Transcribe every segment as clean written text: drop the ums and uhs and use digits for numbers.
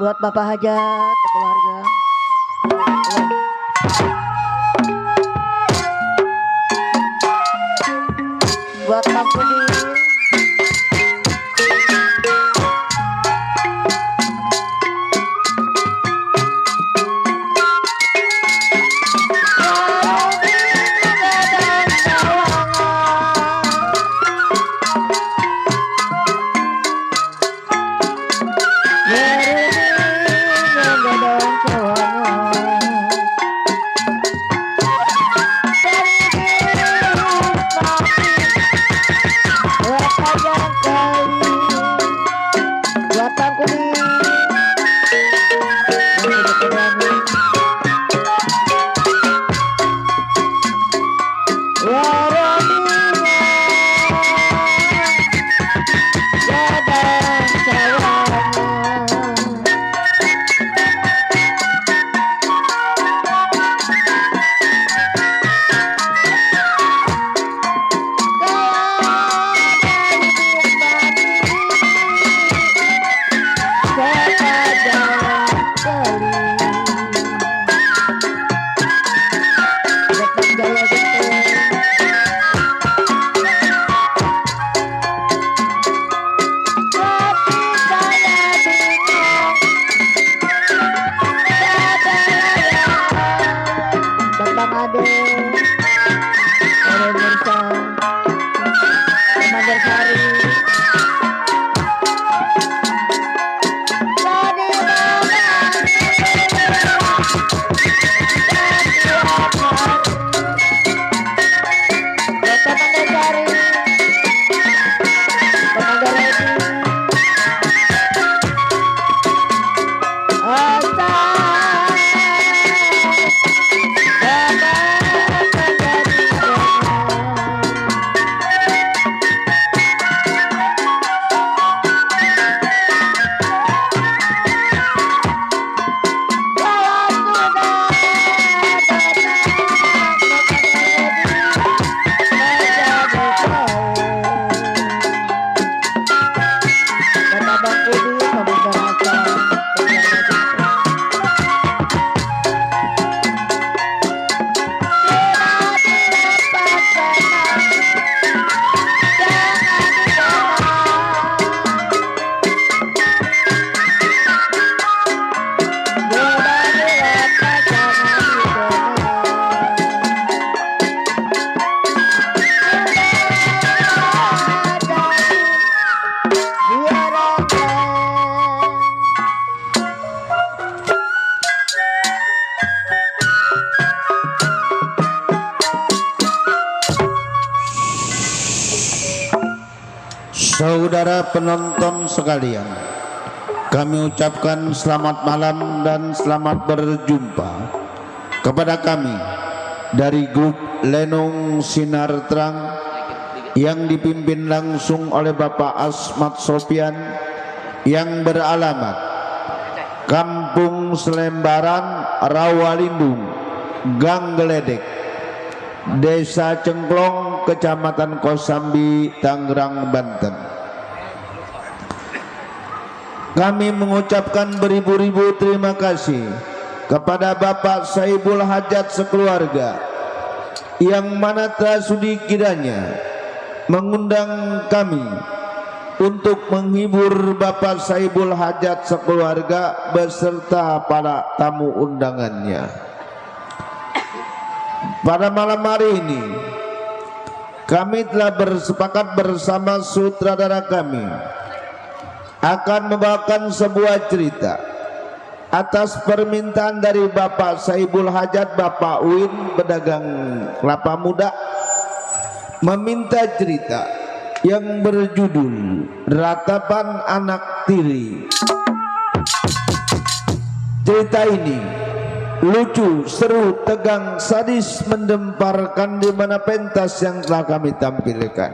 buat Bapak Hajat keluarga. Buat Bang Budi. Saudara penonton sekalian, kami ucapkan selamat malam dan selamat berjumpa kepada kami dari grup Lenong Sinar Terang yang dipimpin langsung oleh Bapak Asmat Sofian yang beralamat Kampung Selembaran, Rawalindung, Gang Geledek, Desa Cengklong, Kecamatan Kosambi, Tangerang, Banten. Kami mengucapkan beribu-ribu terima kasih kepada Bapak Saibul Hajat sekeluarga yang mana telah sudi kiranya mengundang kami untuk menghibur Bapak Saibul Hajat sekeluarga beserta para tamu undangannya. Pada malam hari ini kami telah bersepakat bersama sutradara kami akan membawakan sebuah cerita atas permintaan dari Bapak Saibul Hajat, Bapak Win, pedagang kelapa muda, meminta cerita yang berjudul Ratapan Anak Tiri. Cerita ini lucu, seru, tegang, sadis, mendemparkan di mana pentas yang telah kami tampilkan.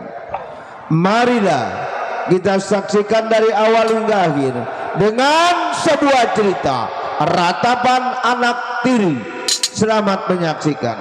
Marilah kita saksikan dari awal hingga akhir dengan sebuah cerita Ratapan Anak Tiri. Selamat menyaksikan.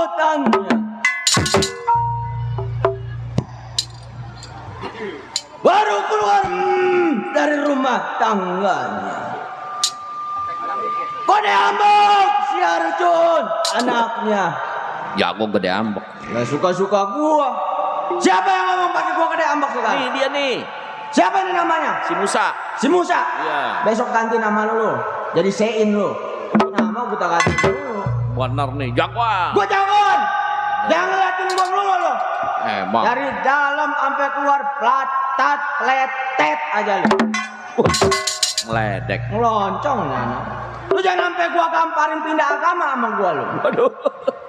sambutannya. Baru keluar dari rumah tangganya. Kode ambek si Arjun anaknya. Jago gede ambek. Gak suka-suka gua. Siapa yang ngomong pakai gua gede ambek sekarang? Nih dia nih. Siapa ini namanya? Si Musa. Si Musa. Iya. Besok ganti nama lu. Jadi Sein lu. Nama gua tak ganti dulu. Bener nih, jagoan. Gua jagoan. Jangan ngeliatin gua melulu lu. Emang. Dari dalam sampai keluar platat letet aja lu. Ngeledek. Ngeloncong nih anak. Lu jangan sampai gua gamparin pindah agama sama gua lu. Waduh.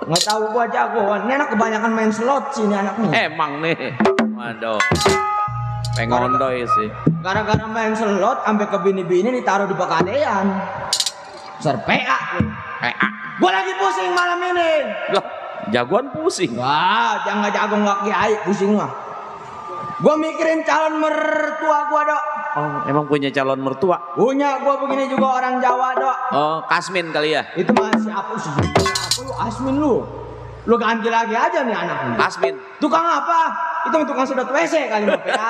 Nggak tahu gua jagoan. Ini anak kebanyakan main slot sih ini anaknya. Emang nih. Waduh. Pengondoy sih. Gara-gara main slot sampai ke bini-bini ditaruh di pekadean. Serpea lu. Gua lagi pusing malam ini. Lah, jagoan pusing. Wah, jangan jago nggak kiai pusing mah. Gua mikirin calon mertua gua dok. Oh, emang punya calon mertua? Punya gua begini juga orang Jawa dok. Oh, Kasmin kali ya? Itu masih apa sih? Apa lu Asmin lu? Lu ganti lagi aja nih anak lu. Kasmin. Tukang apa? Itu tukang sedot WC kali mau PA.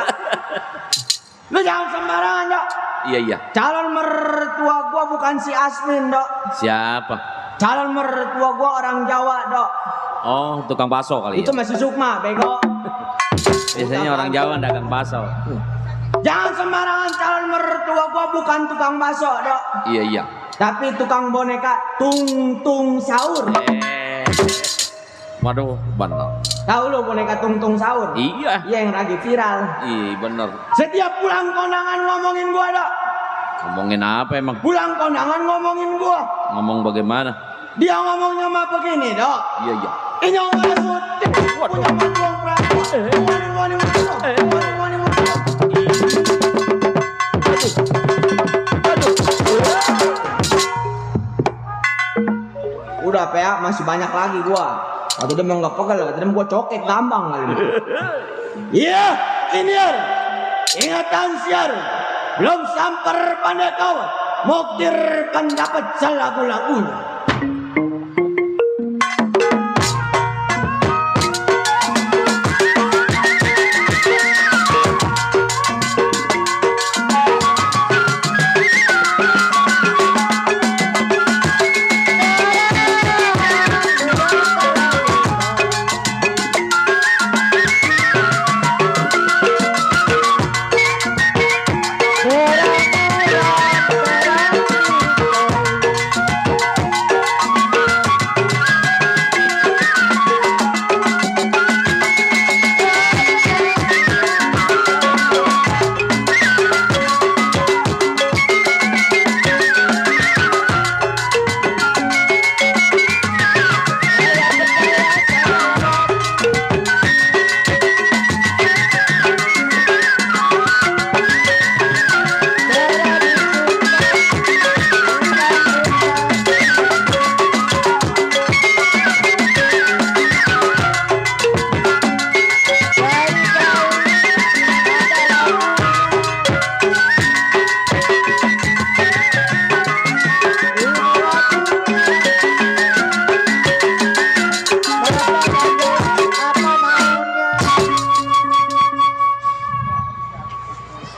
Lu jangan sembarangan dok. Iya. Calon mertua gua bukan si Asmin dok. Siapa? Calon mertua gua orang Jawa dok. Oh, tukang bakso kali Itu ya? masih Sukma bego. Biasanya orang Jawa dagang bakso. Jangan sembarangan, calon mertua gua bukan tukang bakso dok. Iya. Tapi tukang boneka tung sahur. Waduh, bener. Tahu lo boneka tung sahur? Iya. Iya yang lagi viral. Iya, bener. Setiap pulang kondangan ngomongin gua dok. Ngomongin apa emang? Pulang kondangan ngomongin gua. Ngomong bagaimana? Dia ngomongnya mah begini dok. Iya. Ini nggak syuting. Punya matuang berapa? Wani. Udah PA masih banyak lagi gua. Waktu dia mau nggak pegel, kata dia gua cokek gampang kali. Iya, ini ya. Ingatan siar. Belum samper pandai kawan. Muktir pendapat lagu-lagunya.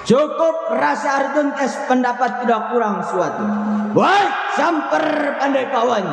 Cukup rasa Arjun tes pendapat tidak kurang suatu. Woi, samper pandai kawan.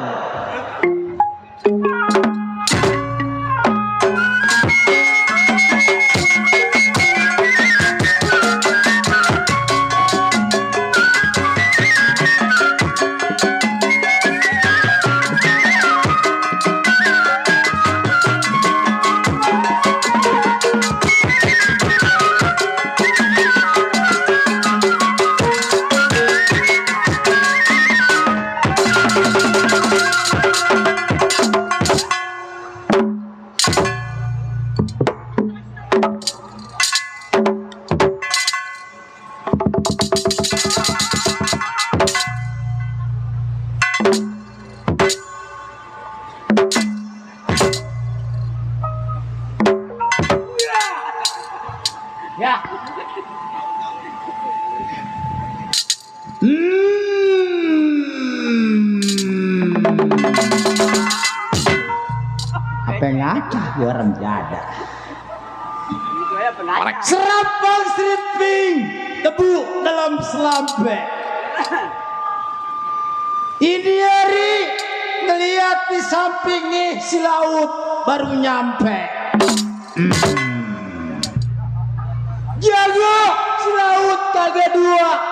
pengacah gua remjada. Parek. Serapang stripping tebu dalam selampe. Ini hari ngeliat di samping nih si laut baru nyampe. Jago si laut kagak 2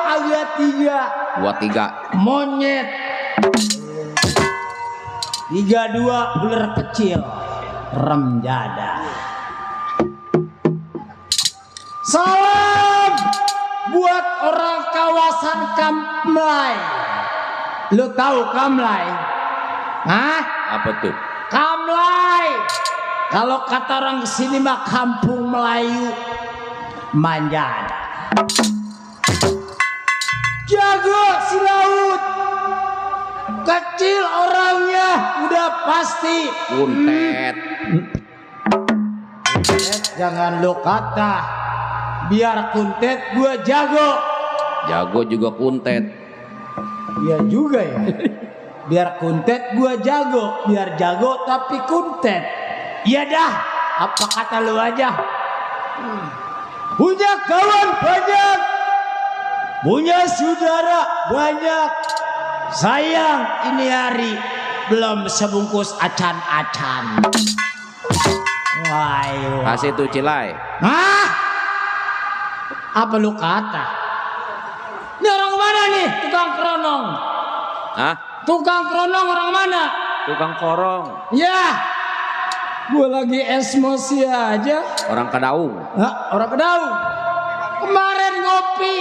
kagak 3. 23. Monyet 32 ular kecil remjada. Salam buat orang kawasan Kamlay. Lu tahu Kamlay? Hah? Apa tuh? Kamlay. Kalau kata orang kesini mah kampung Melayu Manjada. Jago si laut. Kecil orangnya udah pasti. Kuntet. Jangan lu kata. Biar kuntet gua jago. Jago juga kuntet. Iya juga ya. Biar kuntet gua jago. Biar jago tapi kuntet. Iya dah. Apa kata lu aja? Punya kawan banyak. Punya saudara banyak. Sayang ini hari belum sebungkus acan-acan. Wah. Kasih tuh Cilai. Hah? Apa lu kata? Ini orang mana nih? Tukang kronong. Hah? Tukang kronong orang mana? Tukang korong. Ya. Gue lagi emosi aja. Orang Kedaung. Hah? Orang Kedaung. Kemarin ngopi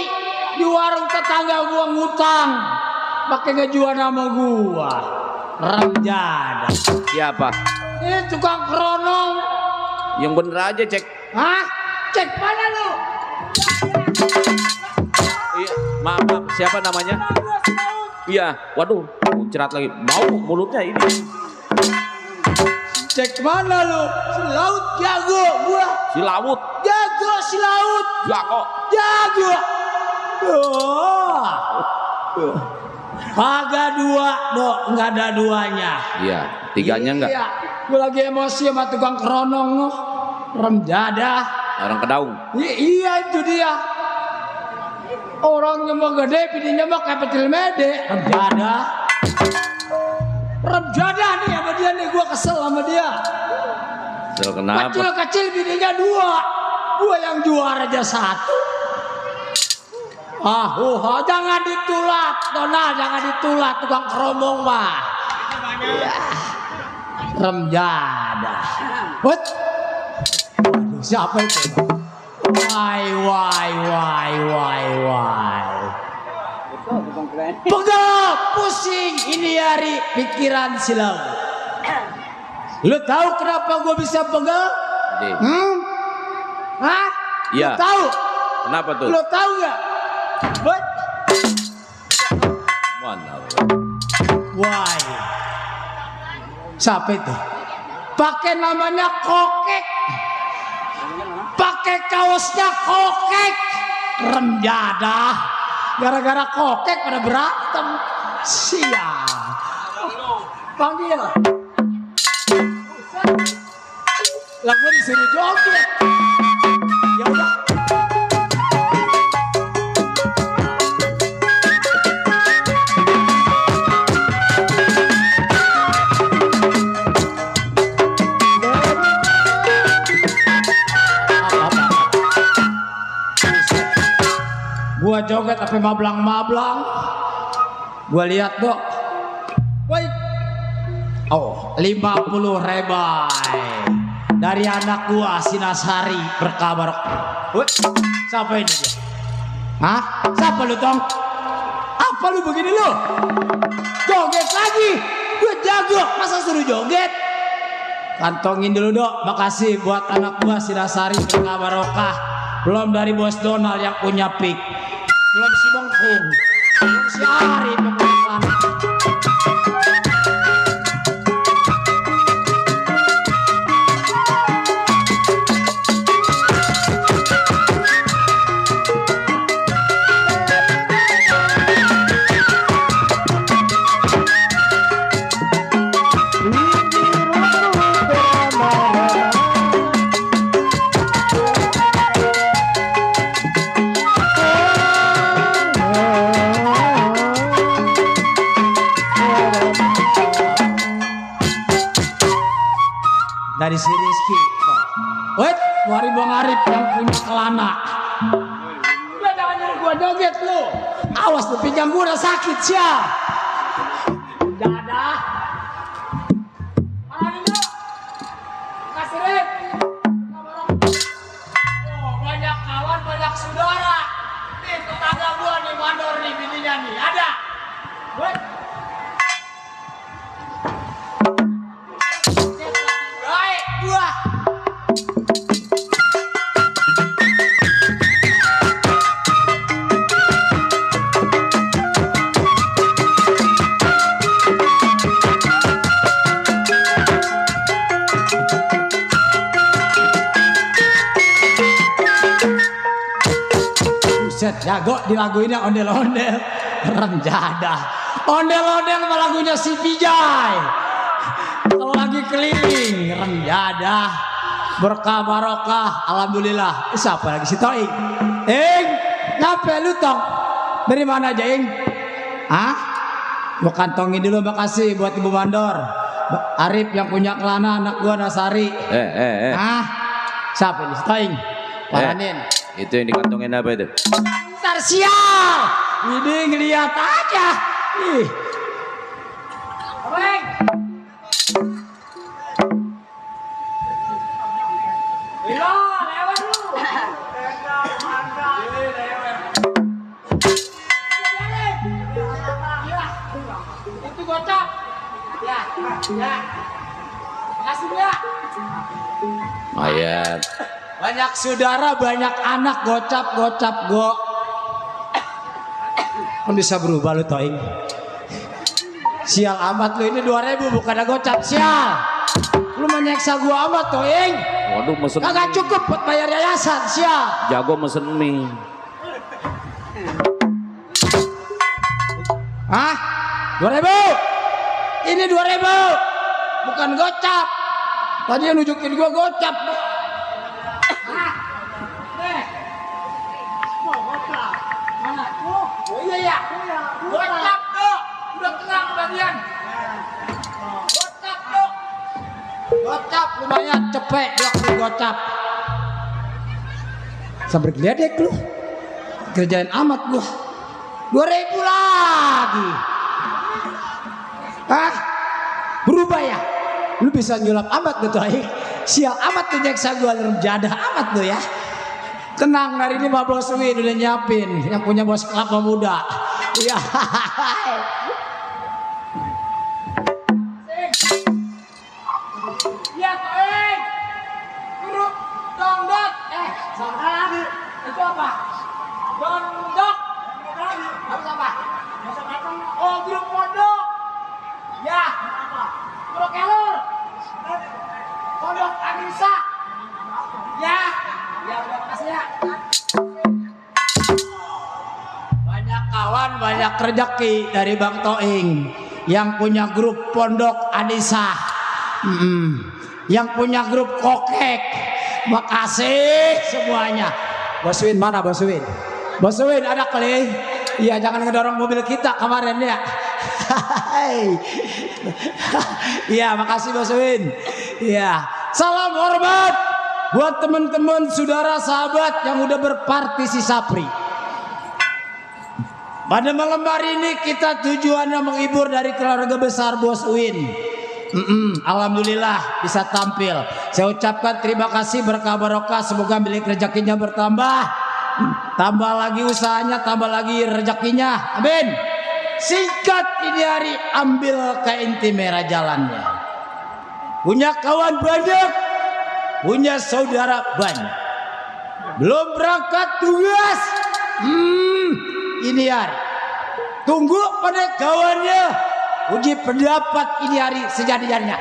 di warung tetangga gua ngutang. Pakai ngejual nama gua. Remjada. Siapa? Ini tukang kronong. Yang bener aja cek. Hah? Cek mana lu? Iya, maaf. Siapa namanya? Iya, waduh, muncrat lagi. Bau mulutnya ini. Cek mana lu? Si laut jago gua. Si laut. Jago si laut. Jago. Jago. Kagak 2, Dok. Enggak ada 2-nya. Iya, 3-nya enggak. Iya. Gua lagi emosi sama tukang kronong noh. Remjada. Orang Kedaung. Iya itu dia. Orangnya mah gede, bininya mah kayak petil mede. Remjada. Remjada nih sama dia nih, gua kesel sama dia. Kesel kenapa? Kecil-kecil bininya 2. Gua yang juara aja 1. Jangan ditulat, Donald, jangan ditulat tukang keromong mah. Ya. Remjada. What? Waduh, siapa itu? Why. Pegal, pusing ini hari pikiran silau. Lu tahu kenapa gue bisa pegal? Hah? Iya. Lu tahu? Kenapa tuh? Lu tahu nggak? What? Mana? Why? Siapa itu? Pakai namanya kokek. Pakai kaosnya kokek. Remjada. Gara-gara kokek pada berantem. Siap. Panggil. Lah gue disuruh joget. Ya udah. Gua joget tapi mablang-mablang. Gua lihat Dok. Wait. 50 rebai dari anak gua Sinasari berkabar. Wait. Siapa ini dia? Hah? Siapa lu Tong? Apa lu begini lu? Joget lagi. Gua jago, masa suruh joget? Kantongin dulu Dok. Makasih buat anak gua Sinasari berkabarokah. Belum dari Bos Donald yang punya pik. Belum si Bengkung. Belum si Ari pembukaan. Arif yang punya celana. Udah jangan nyuruh gua joget lu. Awas lu, pinggang gua udah sakit sial. Dadah. Mana dulu? Kasih Rip. Oh, banyak kawan, banyak saudara. Nih tetangga gua nih mandor nih bininya nih. Ada. Woi. Baik gua. Buset, jago di lagu ini ondel-ondel renjadah. Ondel-ondel sama lagunya si Vijay. Kalau lagi keliling renjadah berkah barokah alhamdulillah. Siapa lagi si Toing? Ngapain lu Tong? Dari mana aja Ing? Hah? Gua kantongin dulu makasih buat Ibu Mandor. Arif yang punya kelana anak gua Nasari. Hah? Siapa ini si Toing? Paranin. Itu yang dikantongin apa itu? Ntar sial. Ini ngeliat aja. Ih. Abang. Ilo, lewat lu. Itu gocap. Ya. Makasih ya. Ayat. Banyak saudara, banyak anak, gocap go. Kan bisa berubah lu Toing. Sial amat lu, ini 2.000 bukan ada gocap sial. Lu menyeksa gua amat Toing. Waduh, mesen Kagak cukup buat bayar yayasan sial. jago mesen mie. Hah? 2.000? Ini 2.000 bukan gocap. Tadi yang nunjukin gua gocap. Oh iya ya, gocap tuh, udah tenang bagian. Gocap tuh, gocap lumayan cepet dia gocap. Sampai geledek lu, kerjaan amat gua. 2.000 lagi. Hah? Berubah ya? Lu bisa nyulap amat gitu aja. Sial amat tuh nyeksa gua, jadah amat tuh ya. Tenang, hari ini Pak Bos Win udah nyiapin yang punya bos kelapa muda. Iya. Iya, Toing. Grup dongdot. Saudara, itu apa? Dongdot. Apa? Oh, grup pondok. Ya. Grup kelur. Pondok Anissa. Ya. Ya, udah makasih ya. Banyak kawan, banyak rezeki dari Bang Toing yang punya grup Pondok Anissa, yang punya grup Kokek. Makasih semuanya. Bos Win mana Bos Win? Bos Win ada kali? Iya, jangan ngedorong mobil kita kemarin ya. Iya, makasih Bos Win. Iya, salam hormat buat teman-teman, saudara, sahabat yang udah berpartisi Sapri. Pada malam hari ini kita tujuannya menghibur dari keluarga besar Bos Win. Alhamdulillah bisa tampil. Saya ucapkan terima kasih berkah barokah. Semoga milik rezekinya bertambah. Tambah lagi usahanya, tambah lagi rezekinya. Amin. Singkat ini hari, ambil ke inti merah jalannya. Punya kawan banyak, punya saudara banyak. Belum berangkat tugas. Ini hari. Tunggu pada kawannya. Uji pendapat ini hari sejadi-jadinya.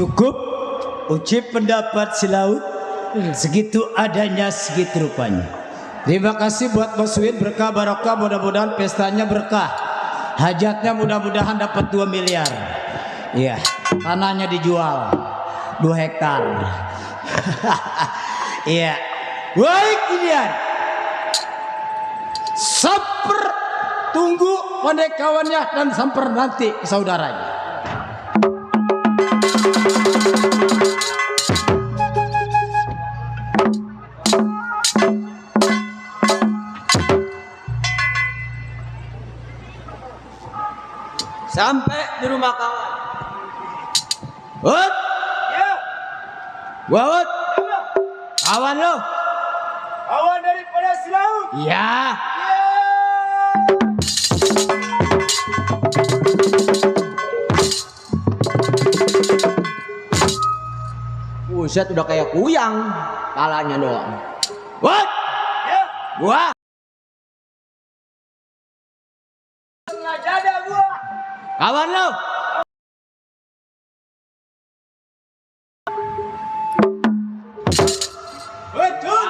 Cukup ucip pendapat si laut. Segitu adanya, segitu rupanya. Terima kasih buat Bos Win, berkah barokah, mudah-mudahan pestanya berkah. Hajatnya mudah-mudahan dapat 2 miliar. Iya, tanahnya dijual 2 hektar. Iya. Baik Inian. Samper tunggu pandai kawannya dan samper nanti saudaranya. Sampai di rumah kawan. Hut. Ya. Gua Hut. Kawan lo. Kawan daripada si laut. Iya. Buset udah kayak kuyang. Palanya doang. Hut. Ya. Gua. Dada gua. Kawan lo. Betul.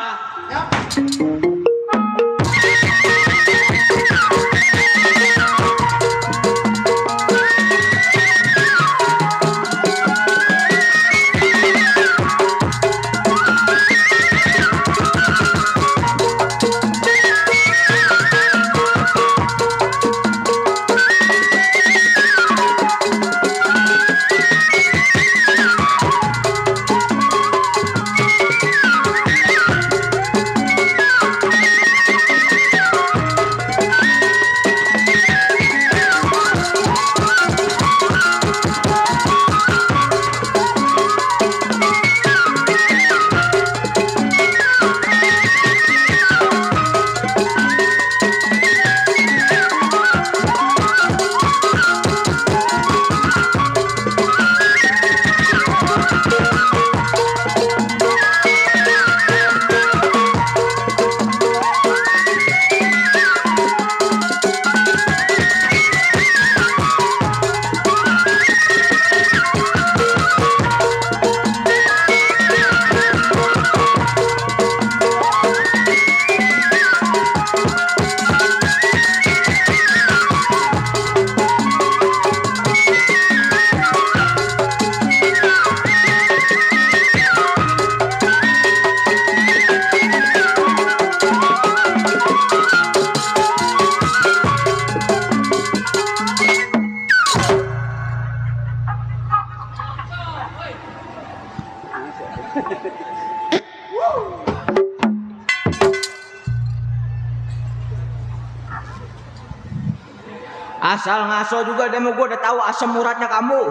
Asal ngaso juga demo gue udah tahu asam uratnya kamu.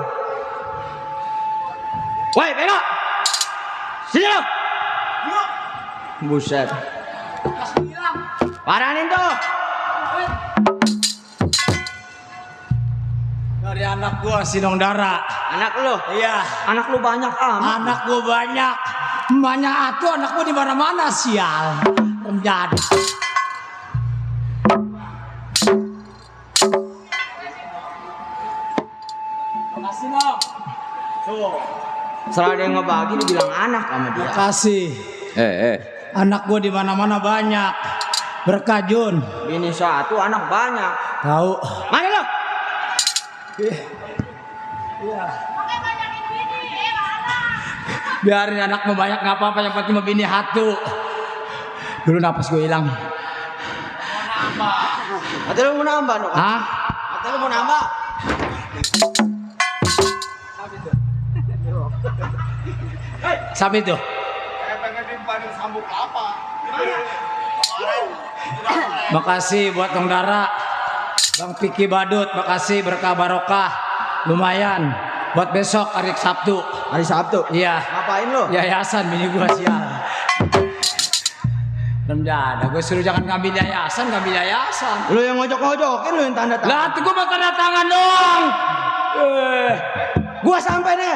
Woi, Beno. Sini lo. Buset. Paranin tuh. Dari anak gua Sinong Dara. Anak lo. Iya. Anak lo banyak amat. Anak gua banyak. Banyak atuh anak gua di mana-mana sial. Renjad. Makasih, Nom. Tuh. Setelah dia ngebagi dibilang anak sama dia. Makasih. Anak gua di mana-mana banyak. Berkah Jun. Bini satu anak banyak. Tahu. Mana lo? Iya. Biarin anak mau banyak nggak apa-apa, yang penting mau bini satu. Dulu napas gue hilang. Atau lu mau nambah no? Hah? Atau lu mau nambah? Siapa itu? Makasih buat Tong Dara, Bang Piki Badut, makasih berkah barokah, lumayan. Buat besok hari Sabtu. Hari Sabtu? Iya. Ngapain lo? Yayasan bini gua sial. Rendah, gue suruh jangan ngambil yayasan, ngambil yayasan. Lu yang ngojok-ngojokin, lu yang tanda tangan. Lah, tuh gua mau tanda tangan doang. Gua sampai nih.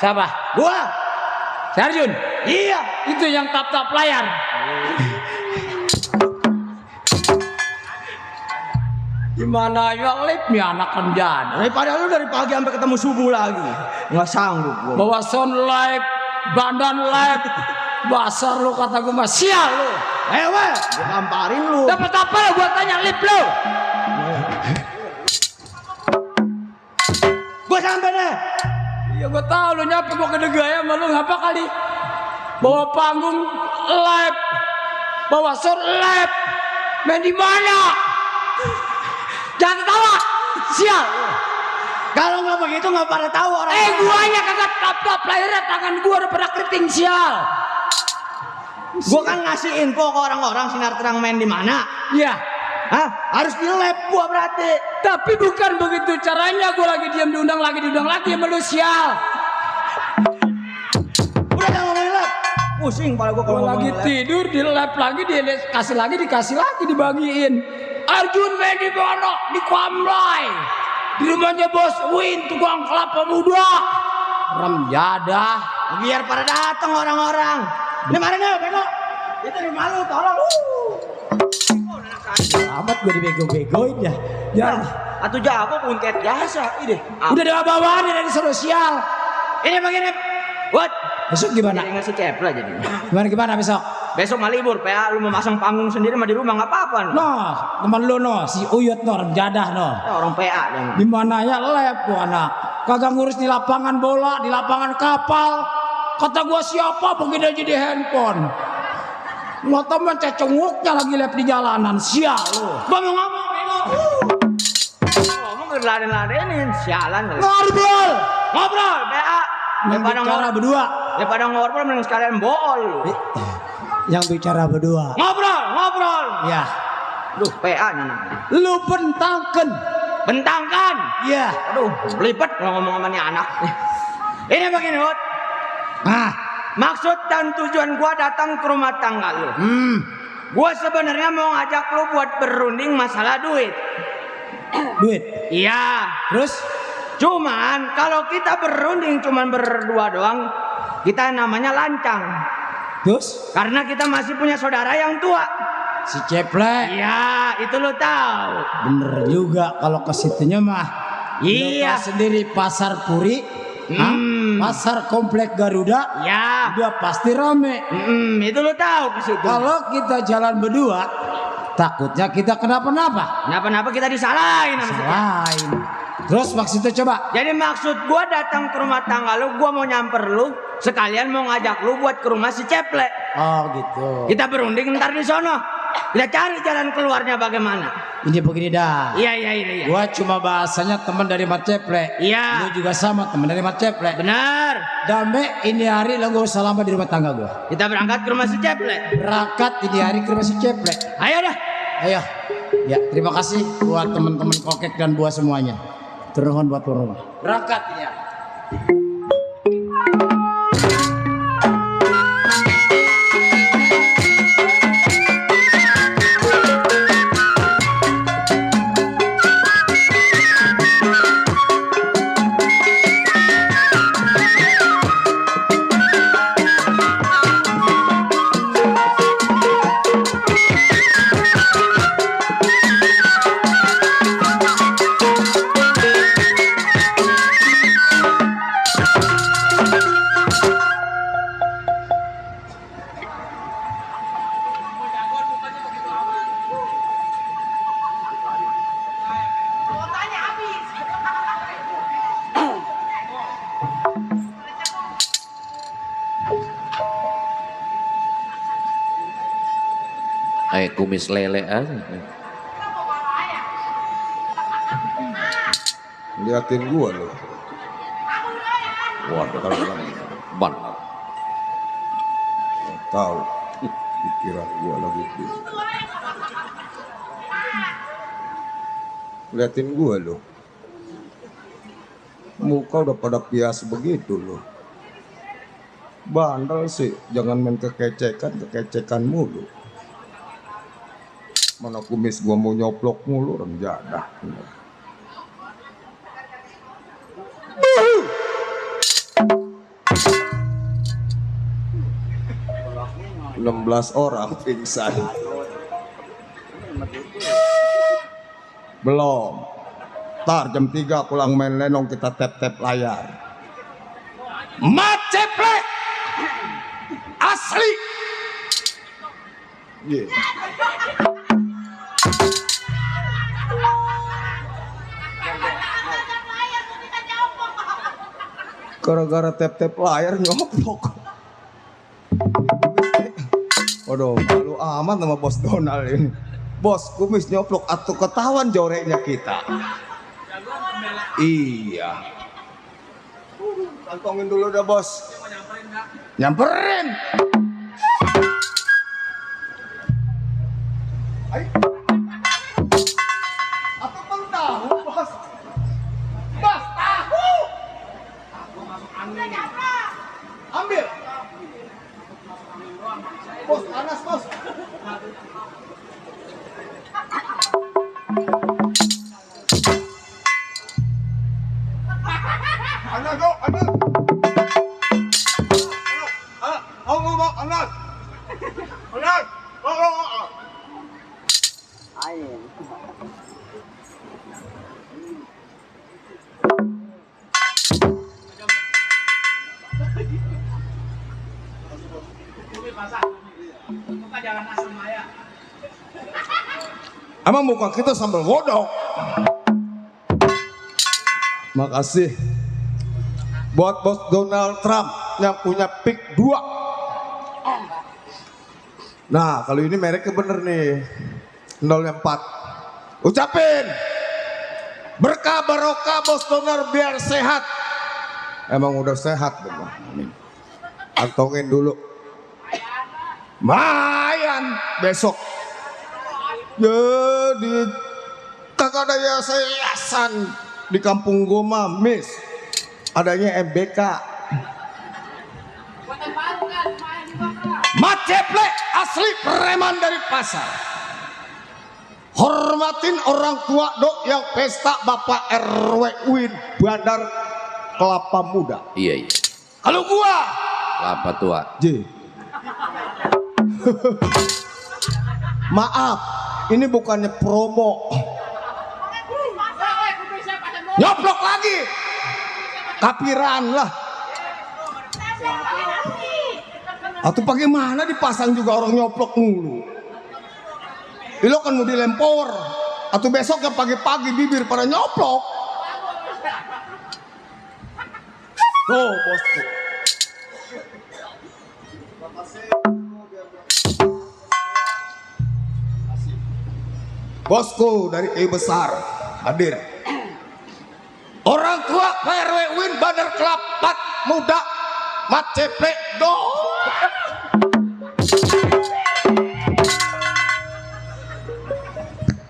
Siapa? Gua. Sarjun. Iya. Itu yang tap-tap layar. Gimana ya lip nih anak kerjaan. Daripada lu dari pagi sampai ketemu subuh lagi. Nggak sanggup gua. Bawa sound live, badan live. Basar lu kata gue mah sial lu. Weh, gua gamparin lu. Dapat apa lu gua tanya lip lu? Gua sampai deh. Ya gua tahu lu nyampe gua ke Degaya sama lu ngapa kali? Bawa panggung live. Bawa sound live. Main di mana? Jangan ketawa. Sial. Kalau nggak begitu nggak pada tahu orang. Guanya kagak tap-tap lahirnya tangan gua udah pada keriting sial. Gua kan ngasih info ke orang-orang Sinar Terang main di mana. Iya. Hah? Harus di lab gua berarti. Tapi bukan begitu caranya. Gua lagi diam diundang lagi sama lu sial. Udah jangan ngomongin lab. Pusing kepala gua kalau Gua lagi ngomongin lab. tidur di lab lagi dikasih lagi dibagiin. Arjun main di mana? Di Kuamlai. Di rumahnya Bos Win tukang kelapa muda. Rem jadah. Biar pada datang orang-orang. Ini mana nih, bego? Itu di malu, tolong. Amat gue dibego-begoin ya. Ya. Atau jago kuntet jasa, ini. Udah bawa-bawa dari sosial. Ini begini. What? Besok gimana? Jadi ngasih cepla jadi. Gimana besok? Besok mah libur, PA. Lu mau masang panggung sendiri mah di rumah nggak apa-apa. No, teman lu no, si Uyut no, rem jadah no. Ya, orang PA dan. Di mana ya lab gua anak. Kagak ngurus di lapangan bola, di lapangan kapal. Kata gua siapa begini aja di handphone. Lo temen cecunguknya lagi lab di jalanan, sial lu. Gua mau ngomong, bego. Ngomong ngeladen-ladenin, sialan. Ngobrol. Ngobrol, PA. Yang bicara berdua. Daripada ngobrol mending sekalian bool. Yang bicara berdua. Ngobrol. Ya. Duh, PA nya namanya. Lu bentangkan. Bentangkan. Ya. Aduh, belibet kalau ngomong sama nih anak. Ini begini, Hut. Ah. Maksud dan tujuan gua datang ke rumah tangga lu. Gua sebenarnya mau ngajak lu buat berunding masalah duit. Duit. Iya. Terus? Cuman kalau kita berunding cuman berdua doang, kita namanya lancang. Terus? Karena kita masih punya saudara yang tua. Si Ceplek. Iya, itu lu tahu. Bener juga kalau ke situnya mah. Iya. Lu tahu sendiri pasar Puri. Pasar Komplek Garuda. Ya. Udah pasti rame. Itu lu tahu ke situ. Kalau kita jalan berdua, takutnya kita kenapa-napa. Kenapa kita disalahin sama si Ceplek. Lain. Terus maksudnya coba. Jadi maksud gua datang ke rumah tangga lu, gua mau nyamper lu, sekalian mau ngajak lu buat ke rumah si Ceplek. Oh gitu. Kita berunding ntar di sono. Kita cari jalan keluarnya bagaimana. Ini begini dah. Iya. Gua cuma bahasanya teman dari Mat Ceplek. Iya. Lu juga sama teman dari Mat Ceplek. Benar. Dambe ini hari lu gak usah lama di rumah tangga gua. Kita berangkat ke rumah si Ceplek. Berangkat ini hari ke rumah si Ceplek. Ayo dah. Ayo. Ya, terima kasih buat teman-teman kokek dan buah semuanya. Turun buat rumah. Berangkat ya. Kumis lele aja. Liatin gua loh. Waduh, Kalau ban. tahu pikiran gua lagi gitu. Liatin gua loh. Muka udah pada pias begitu loh. Bandel sih, jangan main kekecekan mulu. Mana kumis gua mau nyoplok mulu, orang jadah. 16 orang pingsan. Belum. Ntar jam 3 pulang main lenong kita tap-tap layar. Maceplek asli. Yeah. Gara-gara tap-tap layar nyoplok. Waduh, malu amat sama Bos Donald ini. Bos, kumis nyoplok atau ketahuan joreknya kita. Iya. Kantongin dulu dah, Bos. Nyamperin. Apa bang tahu, Bos? Bos, tahu. Ambil. Bos, panas, Bos. Anak, go, anak. Anak. Emang muka kita sambal godok. Makasih buat Bos Donald Trump yang punya pick 2. Nah, kalau ini mereknya bener nih. 04. Ucapin berkah barokah Bos Donald biar sehat. Emang udah sehat bener. Kantongin dulu. Mayan besok. Jadi kagak ada yayasan di kampung gua Miss. Adanya MBK. Maceplek asli preman dari pasar. Hormatin orang tua dok yang pesta Bapak RW Win Bandar Kelapa Muda. Iya. Kalau gua Kelapa tua. J. Maaf, ini bukannya promo. nyoplok lagi. Kapiran lah. Atau bagaimana dipasang juga orang nyoplok mulu. Lo kan mau dilempor. Atau besoknya pagi-pagi bibir pada nyoplok. Oh bosku. Bosku dari E Besar hadir. Orang tua PRW Win Bandar Kelapa Muda Maceplek do.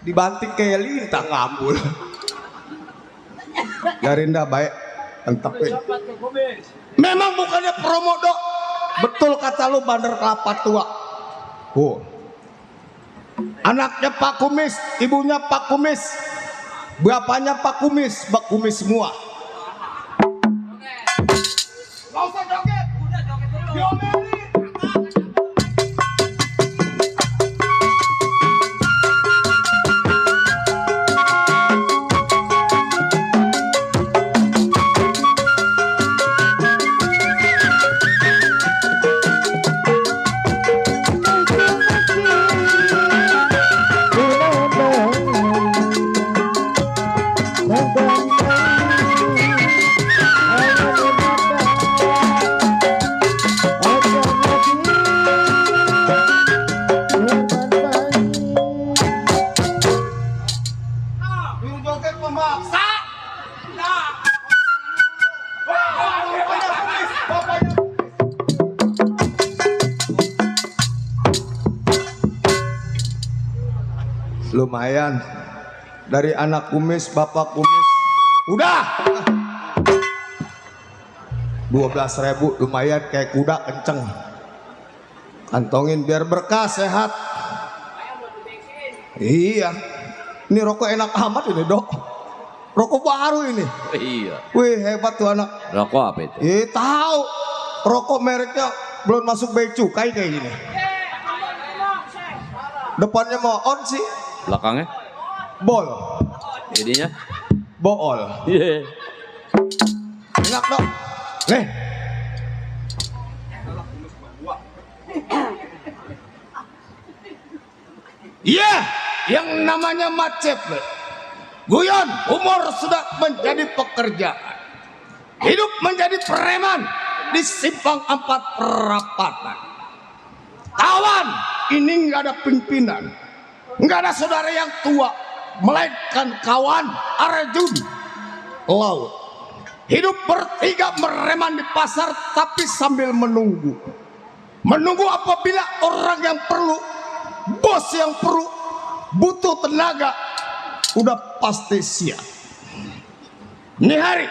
Dibanting kayak lintang ngambul. Garinda baik entepin. Memang bukannya promo dok. Betul kata lu Bandar Kelapa Tua. Oh. Anaknya Pak Kumis, ibunya Pak Kumis, bapaknya Pak Kumis, Pak Kumis semua. Gak usah joget, udah joget dulu. Diomelin. Lumayan dari anak kumis, bapak kumis. Udah 12.000 lumayan kayak kuda kenceng. Kantongin biar berkah sehat. Iya. Ini rokok enak amat ini dok. Rokok baru ini. Iya. Wih hebat tuh anak. Rokok apa itu? Tahu. Rokok mereknya belum masuk bea cukai kayak gini. Depannya mau on sih. Belakangnya? Bol. Jadinya. Bool. Iya. Enak dong. Nih. Iya, yang namanya macet. Guyon, umur sudah menjadi pekerjaan. Hidup menjadi preman di simpang 4 perapatan. Kawan, ini nggak ada pimpinan, nggak ada saudara yang tua, melainkan kawan Arjun laut. Hidup bertiga mereman di pasar tapi sambil menunggu. Menunggu apabila orang yang perlu, bos yang perlu, butuh tenaga, udah pasti siap. Ini hari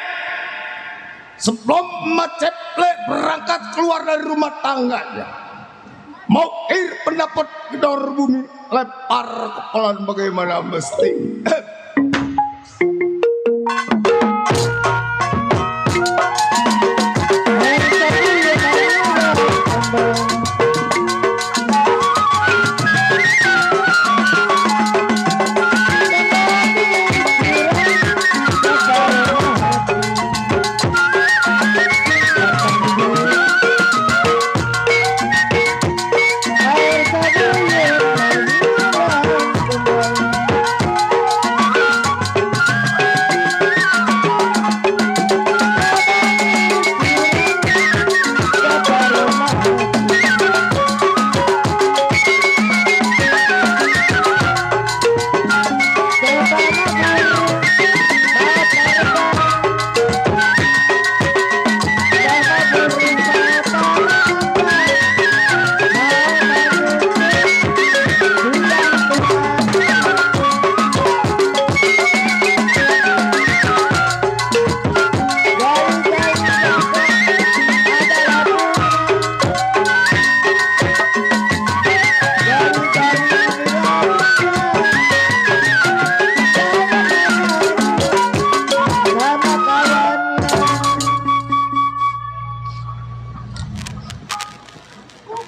sebelum Maceple berangkat keluar dari rumah tangganya, mau air pendapat gedor bumi, lempar kepalan bagaimana mesti.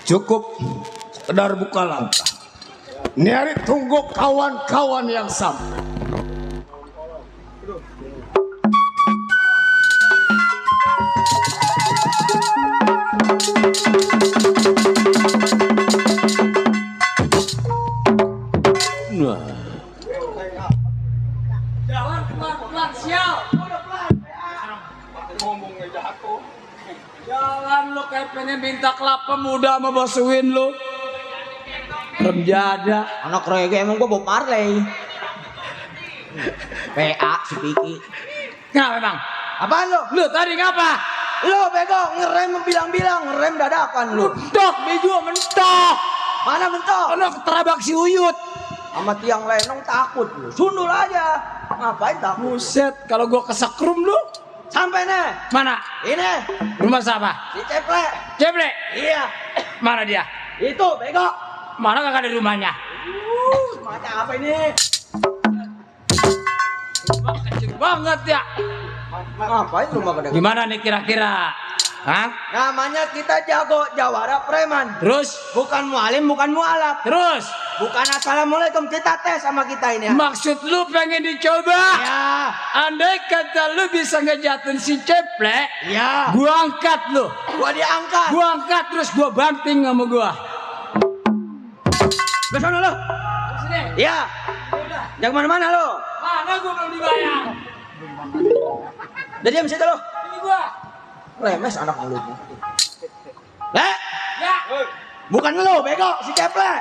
Cukup sekedar buka langkah. Ini hari tunggu kawan-kawan yang sampai. Nah. Jalan pelan-pelan sial. Jalan lu kayak pengen minta kelapa muda sama Bosuin lu. Remjada. Anak reggae emang gua Bob Marley. PA si Piki. Kenapa bang? Apaan lu? Lu tadi ngapa? Lu bego ngerem bilang-bilang ngerem dadakan lu. Mentok, bejo mentok. Mana mentok? Ono keterabak si Uyut. Sama tiang lenong takut lu. Sundul aja. Ngapain takut? Buset, kalau gua kesekrum lu. Sampai nih. Mana? Ini Rumah siapa? si Ceple. Ceble. Iya. Mana dia? Itu bego. Mana kagak ada rumahnya? Macam apa ini? Rumah kecil banget ya. Ngapain rumah gede? Gimana nih kira-kira? Hah? Namanya kita jago jawara preman. Terus? Bukan mualim, bukan mualaf. Terus? Bukan assalamualaikum, kita tes sama kita ini. Maksud lu pengen dicoba? Ya. Andai kata lu bisa ngejatin si Ceple, Ya. gua angkat lu. Gua diangkat. Gua angkat terus gua banting sama gua. Besok lu. Sini. Ya. Jangan kemana-mana lu. Mana gua belum dibayar? Udah diam situ lu. Ini gua. Lemes anak mulutnya. Ya. Bukan lu, bego, si Ceple.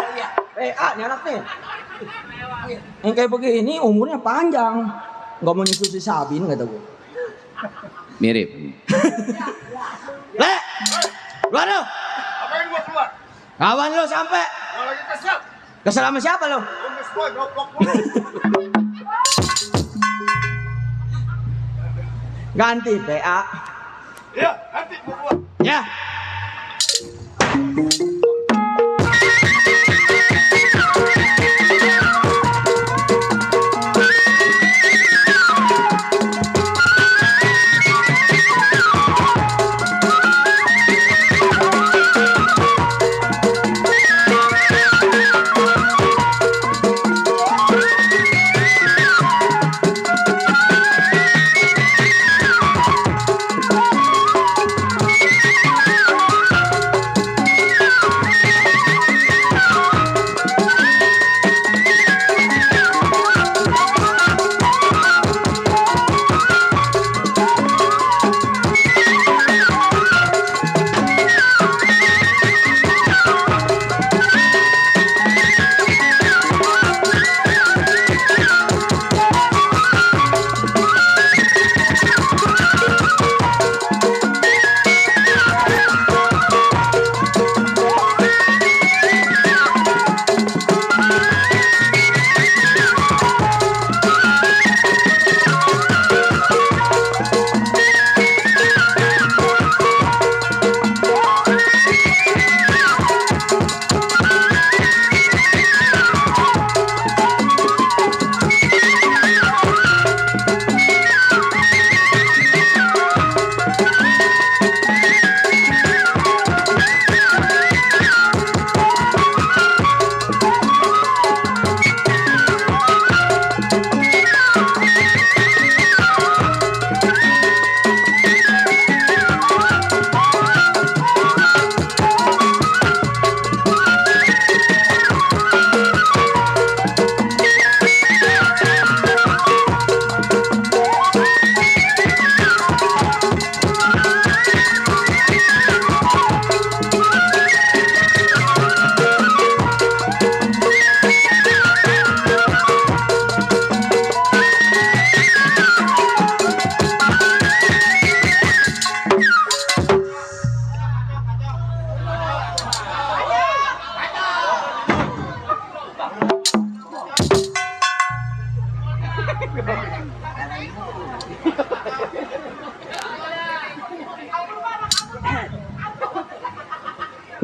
Oh iya. PA nih anak nih. Yang kayak begini umurnya panjang. Nggak mau nyusul si Sabin kata gue. Mirip. Keluar lu. Apain gua keluar? Kawan lu sampai. Gua lagi kesel. Kesel sama siapa lu? Lemes gua goblok mulu. Ganti PA. Iya, nanti gua keluar. Ya.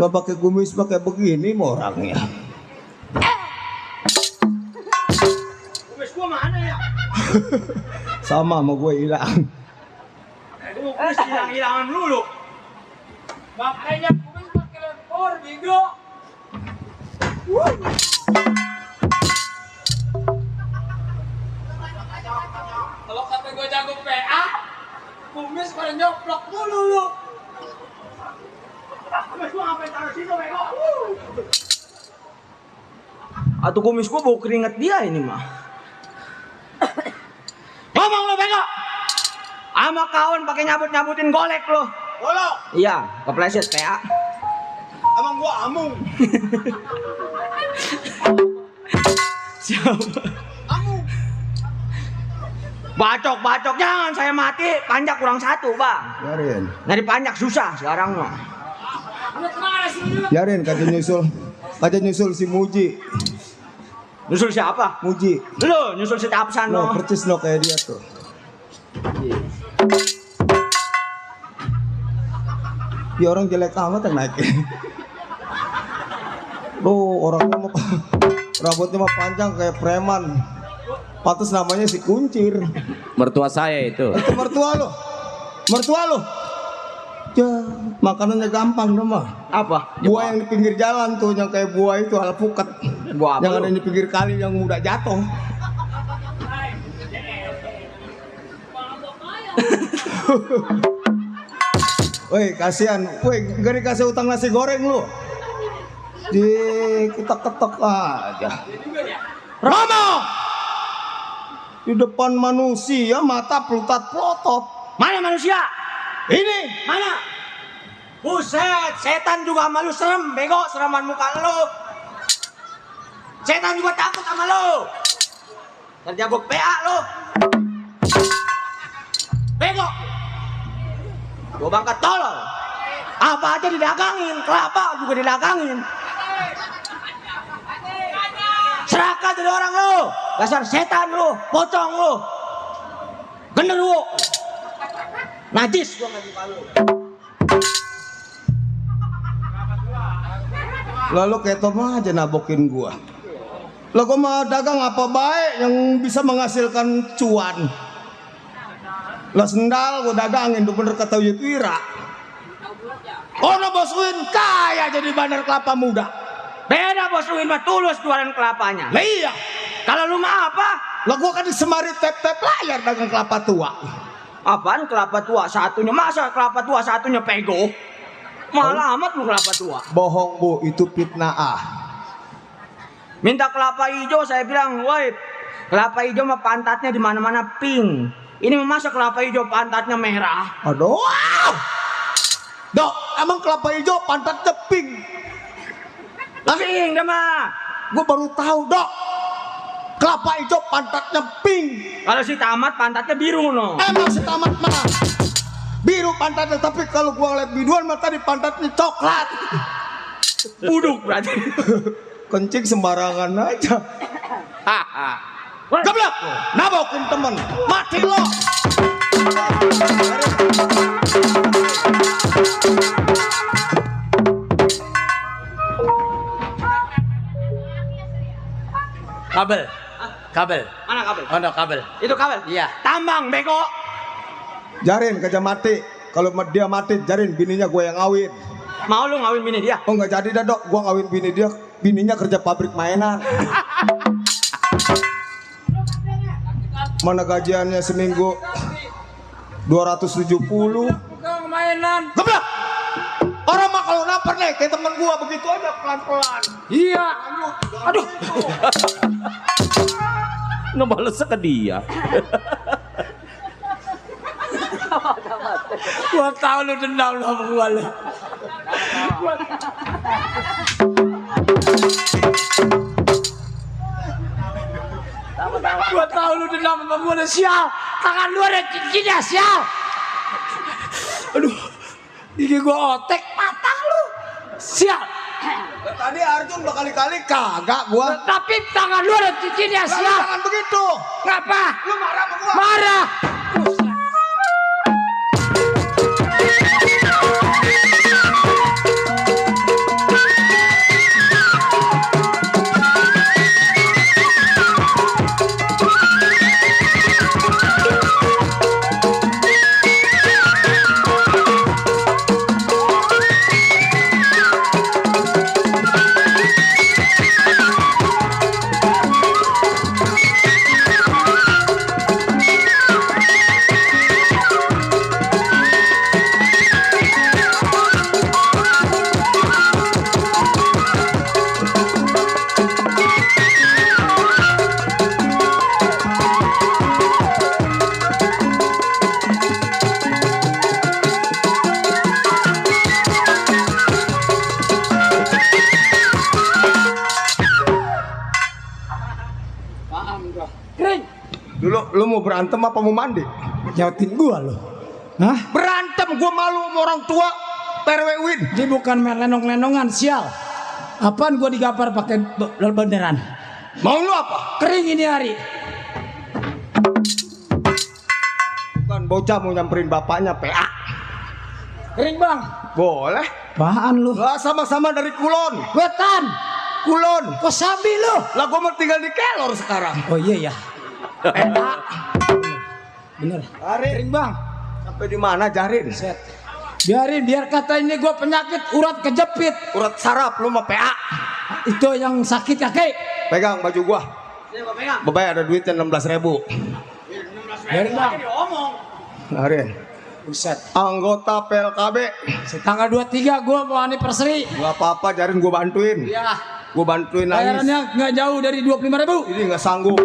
Gak pakai kumis pakai begini mau orangnya. Kumis gua mana ya? Sama gue hilang. Gua kumis hilang-hilangan dulu. Makanya kumis pakai lempor, bego. Kalau kata gue jago PA, kumis pada nyoplok mulu lu. Kumis gua ngapain taruh situ, bego? Atau kumis gua bau keringet dia ini mah. Ngomong lo bego. Sama kawan pakai nyabut-nyabutin golek lo. Golok, Iya, kepleset PA. emang gua amung. Siapa? Bacok, jangan saya mati, panjak kurang satu, Bang. Biarin, Nyari panjak susah sekarang mah. biarin kata nyusul si Muji. Nyusul siapa? Muji. Lu nyusul si Tapsan No, lo. percis no kayak dia tuh. Ya orang jelek amat yang naikin. Orangnya mah rambutnya mah panjang kayak preman. Pantes namanya si Kuncir. Mertua saya itu. Itu mertua lo. Ya, makanannya gampang dong mah. Apa? Buah yang di pinggir jalan tuh, yang kayak buah itu alpukat. Buah apa Yang ada lu? di pinggir kali yang mudah jatuh. Woi, kasihan. Woi, gak dikasih utang nasi goreng lu. Diketok-ketok aja. Romo! Di depan manusia mata pelutat-pelotot. Mana manusia? Ini Mana? Buset, setan juga sama lu serem, bego, sereman muka lu. Setan juga takut sama lu. Terjabuk PA lu. Bego. Gua bangkat tolol. Apa aja didagangin, kelapa juga didagangin. Serakah jadi orang lu. Dasar setan lu, pocong lu. Genderuwo. Najis gua nggak suka lu. lalu kayak Tom aja nabokin gua. Lah gua mah dagang apa baik yang bisa menghasilkan cuan. Lah sendal gua dagangin tuh bener kata Yutwira. Ono Bos Win kaya jadi bandar kelapa muda. Beda Bos Win mah tulus jualan kelapanya. Lah iya. Kalau lu mah apa? Lah gua kan di Semari tep-tep layar dagang kelapa tua. Apaan kelapa tua satunya? Masa kelapa tua satunya pego? Malah amat lu kelapa tua. Bohong Bu, itu fitnah ah. Minta kelapa hijau saya bilang, woi, kelapa hijau mah pantatnya di mana-mana pink. Ini mah masa kelapa hijau pantatnya merah? Aduh. Dok, emang kelapa hijau pantatnya pink? Pink dah mah. Gua baru tahu, Dok. Kelapa hijau pantatnya pink. Kalau si tamat pantatnya biru no. Emang si tamat mah biru pantatnya, tapi kalau gua ngeliat biduan mah tadi pantatnya coklat. Buduk berarti. Kencing sembarangan aja. Gablak, nabokin temen, mati lo. Kabel. Mana kabel? Oh no, kabel. Itu kabel? Iya. Tambang bego. Jarin kerja mati. Kalau dia mati, jarin bininya gue yang ngawin. Mau lu ngawin bini dia? Oh nggak jadi dah Dok, gue ngawin bini dia. Bininya kerja pabrik mainan. Mana gajiannya seminggu 270. Bukan mainan. Geblak! Orang mah kalau lapar nih, kayak temen gua begitu aja pelan-pelan. Iya. Aduh. Ngebalesnya ke dia. Gua tahu lu dendam sama gua lu. Gua tahu lu dendam sama gua lu, sial. Tangan lu ada cincinnya, sial. Aduh. Gigi gua otek, patah lu. Sial. Tadi Arjun berkali-kali kagak gua. Tapi tangan lu ada cincinnya, Lalu sial. jangan begitu. Ngapa? Lu marah sama gua. Marah. Lu mau berantem apa mau mandi? Jautin gua lo. Hah? Berantem, gua malu sama orang tua. Perwewin. Dia bukan main lenong-lenongan, sial. Apaan gua digampar pakai beneran? Mau lu apa? Kering ini hari. Bukan bocah mau nyamperin bapaknya PA. Kering bang. Boleh. Apaan lu? Lah sama-sama dari Kulon. Wetan. Kulon. Kok Sambi lu? Lah gua mau tinggal di Kelor sekarang. Oh iya ya. PA. Bener. Kering bang. Sampai di mana Jarin? Set. Biarin, biar kata ini gue penyakit urat kejepit. Urat saraf lu mah PA. Itu yang sakit kaki. Pegang baju gua. Bebay ada duitnya 16.000. Biarin bang. Jarin. Buset. Anggota PLKB. Tanggal 23 gue mau anniversary. Gak apa-apa Jarin, gua bantuin. Iya. Gua bantuin nangis. Bayarannya nggak jauh dari 25.000. Ini nggak sanggup.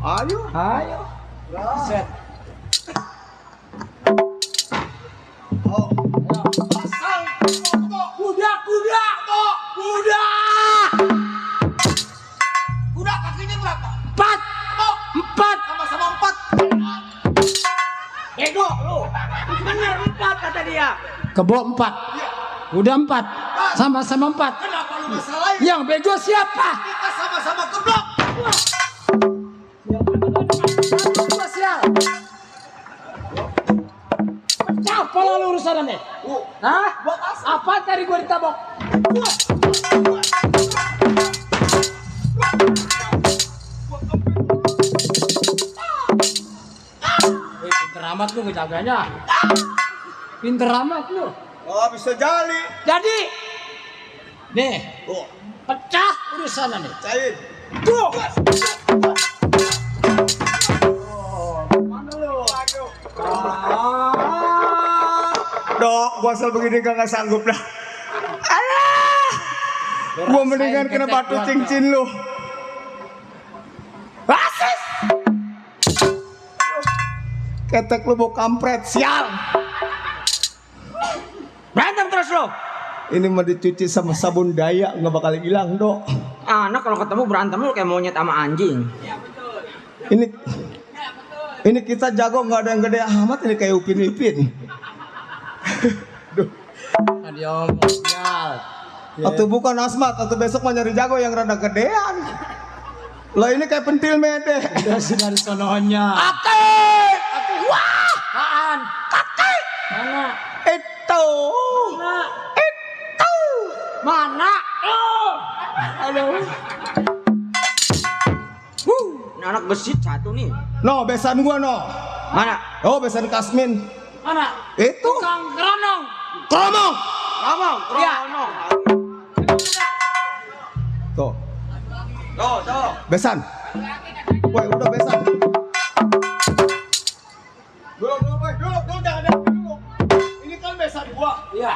Ayo. Ayo. Set. Oh. Kuda. Kuda kakinya berapa? 4. Sama-sama 4. Ego lu. Bener 4 kata dia. Kebo 4. Udah 4. Sama-sama 4. Kenapa lu masalahin? Yang bego siapa? Kita sama-sama geblok. Sial. Apa lalu urusannya? Hah? Apa tadi gue ditabok? Pinter amat lu ngejaganya. Pinter amat lu. Oh bisa jali. Jadi, nih, pecah urusannya nih. Cair. Tuh. Dok, gua asal begini gak sanggup dah. Alah. Gua mendingan kena batu cincin lu. Asis. Ketek lu mau kampret, sial. Berantem terus lo. Ini mah dicuci sama sabun daya nggak bakal hilang, Dok. Anak kalau ketemu berantem lu kayak monyet sama anjing. Ini kita jago, nggak ada yang gede amat, ini kayak Upin. Tadi omong sial. Atau bukan asmat, atau besok mau nyari jago yang rada gedean. Lah ini kayak pentil mede. Udah sudah di sononya. Kakek! Wah! Apaan? Kakek! Mana? Itu! Mana? Itu! Mana? Oh! Aduh. Ini anak besit satu nih. No, besan gua no. Mana? Oh, besan Kasmin. Mana? Itu. Kang Keronong. Kromong! Ngomong. Iya. Tuh, Tuh. besan. Woi, udah besan. Dulu, jangan ada dulu. Ini kan besan gua. Iya.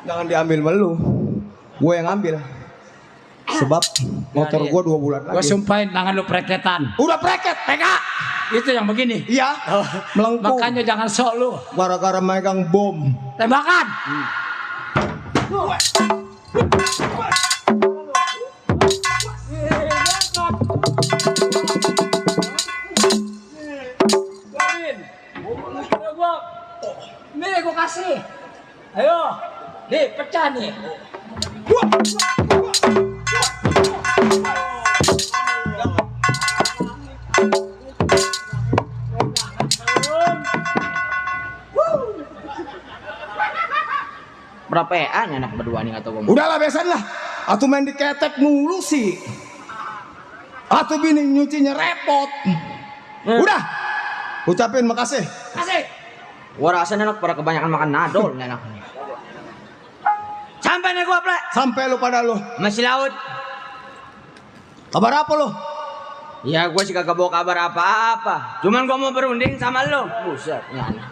Jangan diambil melu. Gua yang ambil. Sebab motor gua 2 bulan Gue lagi. sumpahin tangan lu preketan. Udah preket, PK. Itu yang begini. Iya. Melengkung. Makanya jangan sok lu. Gara-gara megang bom. Tembakan. Nih gue kasih. Ayo. Nih pecah nih. Berapa ya nya anak berdua nih atau gua? Udahlah besan lah. Atau main diketek mulu sih. Atau bini nyucinya repot. Udah. Ucapin makasih. Kasih. Gua rasa nih anak pada kebanyakan makan nadol nih anak. Sampai nih gua plek. Sampai lu pada lu. Masih laut. Kabar apa lu? Ya gua sih kagak bawa kabar apa-apa. Cuman gua mau berunding sama lu. Buset, ya anak.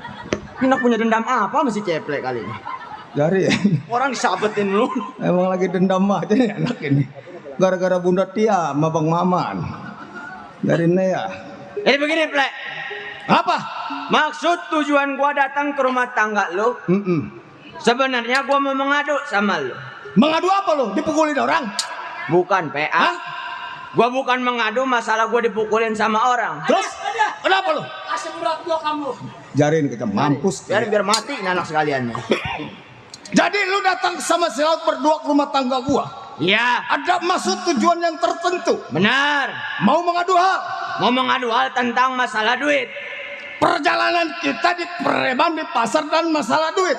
Anak punya dendam apa masih ceplek kali ini. Dari Orang disabetin lu. emang lagi dendam aja nih anak ini. Gara-gara Bunda Tia sama Bang Maman. Dari Nea. Jadi begini plek. Apa? Maksud tujuan gua datang ke rumah tangga lu. Mm-mm. Sebenarnya gua mau mengadu sama lu. Mengadu apa lu? Dipukulin orang? Bukan PA. Hah? Gua bukan mengadu masalah gua dipukulin sama orang. Terus? Kenapa lu? Asal urat gua kamu. Jarin kita mampus. Biar mati ini anak sekalian. Jadi lu datang sama si Laut berdua ke rumah tangga gua. Iya, Ada maksud tujuan yang tertentu. benar. Mau mengadu hal. Mau mengadu hal tentang masalah duit. Perjalanan kita di preman di pasar dan masalah duit.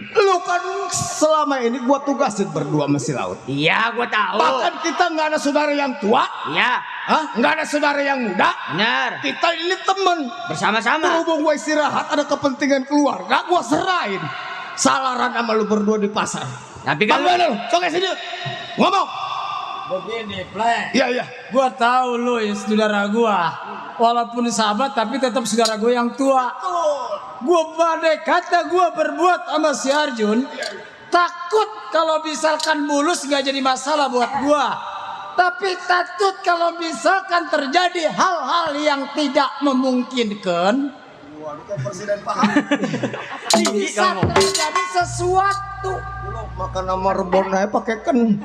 Lu kan selama ini gua tugasin berdua sama si Laut. Iya, gua tahu. Bahkan kita nggak ada saudara yang tua. Iya, Hah? Nggak ada saudara yang muda. benar. Kita ini temen. Bersama-sama. Berhubung gua istirahat ada kepentingan keluarga, gua serahin salaran sama lu berdua di pasar. Tapi kan Bang lu, coba sini. Ngomong. Begini, Plek. Iya. Gua tahu lu ya saudara gua. Walaupun sahabat tapi tetap saudara gua yang tua. Gua badai kata gua berbuat sama si Arjun. Takut kalau misalkan mulus nggak jadi masalah buat gua. Tapi takut kalau misalkan terjadi hal-hal yang tidak memungkinkan. Bisa terjadi sesuatu. Makan nama rebon aja pakai ken.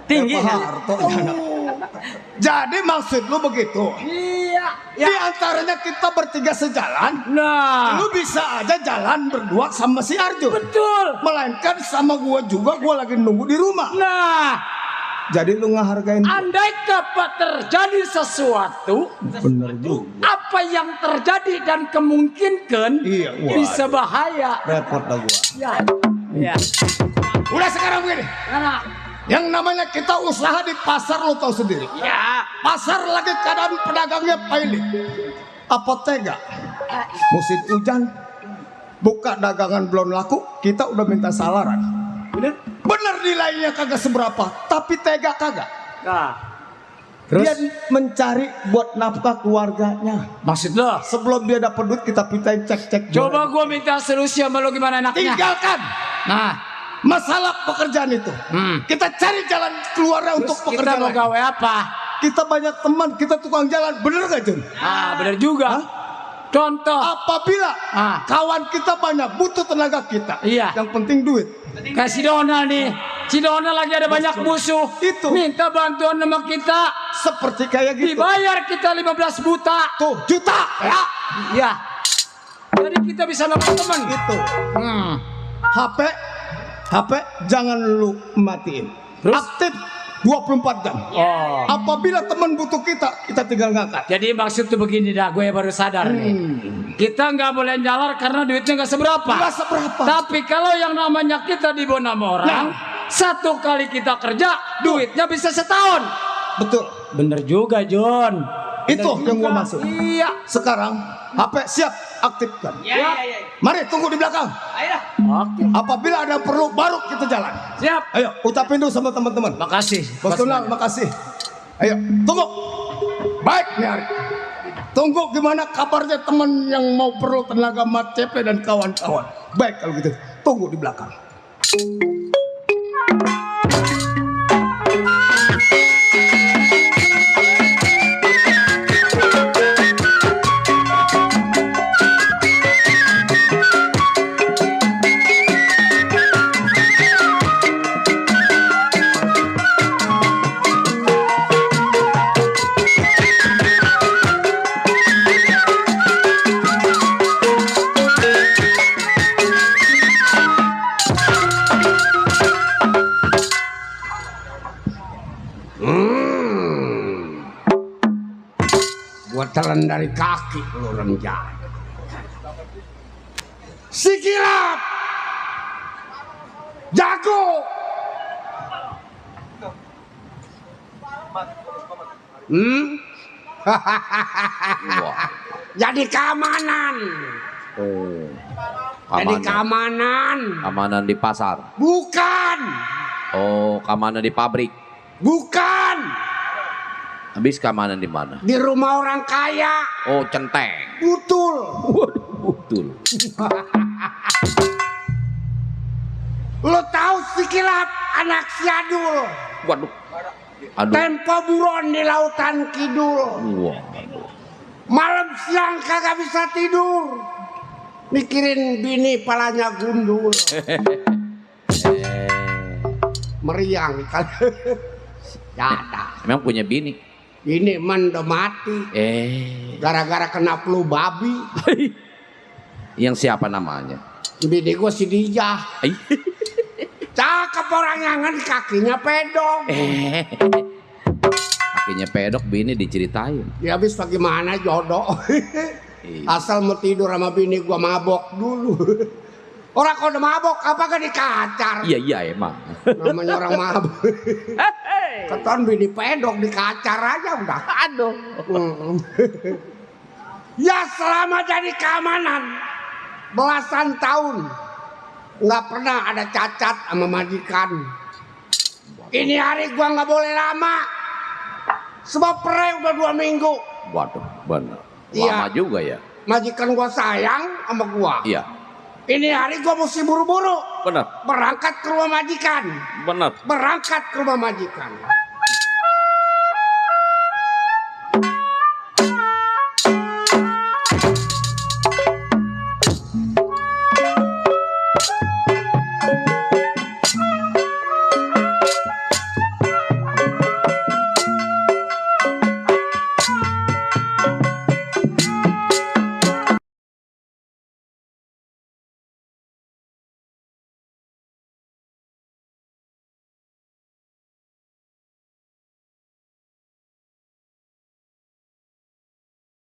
tinggi. Pak Harto. Jadi maksud lu begitu? Iya. Di antaranya kita bertiga sejalan. Nah, Lu bisa aja jalan berdua sama si Arjun. betul. Melainkan sama gua juga, gua lagi nunggu di rumah. Nah, Jadi lu ngehargain gua. andai dapat terjadi sesuatu, Bener juga. apa yang terjadi dan kemungkinkan Iya, waduh. bisa bahaya. Repot lah gua. Ya, ya. Udah sekarang begini. Karena Yang namanya kita usaha di pasar lu tahu sendiri. Ya, Pasar lagi keadaan pedagangnya pailit. Apa tega? Musim hujan, buka dagangan belum laku, kita udah minta salaran. Bener nilainya kagak seberapa, tapi tega kagak. Dia mencari buat nafkah keluarganya. maksud lo? Sebelum dia dapat duit kita pintain cek-cek. Coba gua minta solusi sama lo gimana enaknya. tinggalkan Nah, masalah pekerjaan itu. Kita cari jalan keluarnya untuk terus kita pekerjaan. mau lain. gawe apa? Kita banyak teman, kita tukang jalan, bener gak Jun? Ah, bener juga. Contoh. Apabila kawan kita banyak butuh tenaga kita, Iya. yang penting duit. Kayak si Donald nih. Si Donald lagi ada banyak musuh. Itu. Minta bantuan sama kita. Seperti kayak gitu. Dibayar kita 15 juta. Tuh, juta ya. Ya. Jadi kita bisa nambah teman. Itu. Hmm. HP jangan lu matiin. Terus? Aktif 24 jam. Oh. Apabila teman butuh kita tinggal ngangkat. Jadi maksud tuh begini dah, gue baru sadar nih. Kita nggak boleh nyalar karena duitnya nggak seberapa. Nggak seberapa. Tapi kalau yang namanya kita dibawa sama orang, satu kali kita kerja, duitnya bisa setahun. Betul. Bener juga, John. Itu yang gua maksud. Iya. Sekarang HP siap aktifkan. ya. Mari tunggu di belakang. Ayo. Oke. Apabila ada yang perlu baru kita jalan. Siap. Ayo ucapin dulu sama teman-teman. Makasih. Bos Donald, makasih. Ayo, tunggu. Baik nih Ari. Tunggu gimana kabarnya teman yang mau perlu tenaga Mat Ceple dan kawan-kawan. Baik kalau gitu, tunggu di belakang. Gua telan dari kaki lu renjang. Sikilap. Jago. Jadi keamanan. Oh. Jadi Keamanan. keamanan. Keamanan di pasar. Bukan. Oh, keamanan di pabrik. Bukan. Habis keamanan di mana? Di rumah orang kaya. Oh, centeng. Betul. Waduh, betul. Lo tahu Sikilap anak Siadul. Waduh. Aduh. Tempo buron di lautan kidul. Waduh. Malam siang kagak bisa tidur. Mikirin bini palanya gundul. Meriang kan. Jatah. Memang punya bini. Ini man udah mati. Gara-gara kena flu babi. Yang siapa namanya? Bini gue si Dijah. Cakep orangnya kan kakinya pedong. Kakinya pedok bini diceritain. Ya habis bagaimana jodoh. Asal mau tidur sama bini gua mabok dulu. Orang kalau udah mabok apakah dikacar? Iya emang. Namanya orang mabok. Keton bini pedok dikacar aja udah. Aduh. Ya selama jadi keamanan belasan tahun nggak pernah ada cacat sama majikan. Ini hari gua nggak boleh lama. Sebab perai udah 2 minggu. Waduh, benar. Iya. Lama juga ya. Majikan gua sayang sama gua. Iya. Ini hari gua mesti buru-buru Benar. berangkat ke rumah majikan. Benar. Berangkat ke rumah majikan.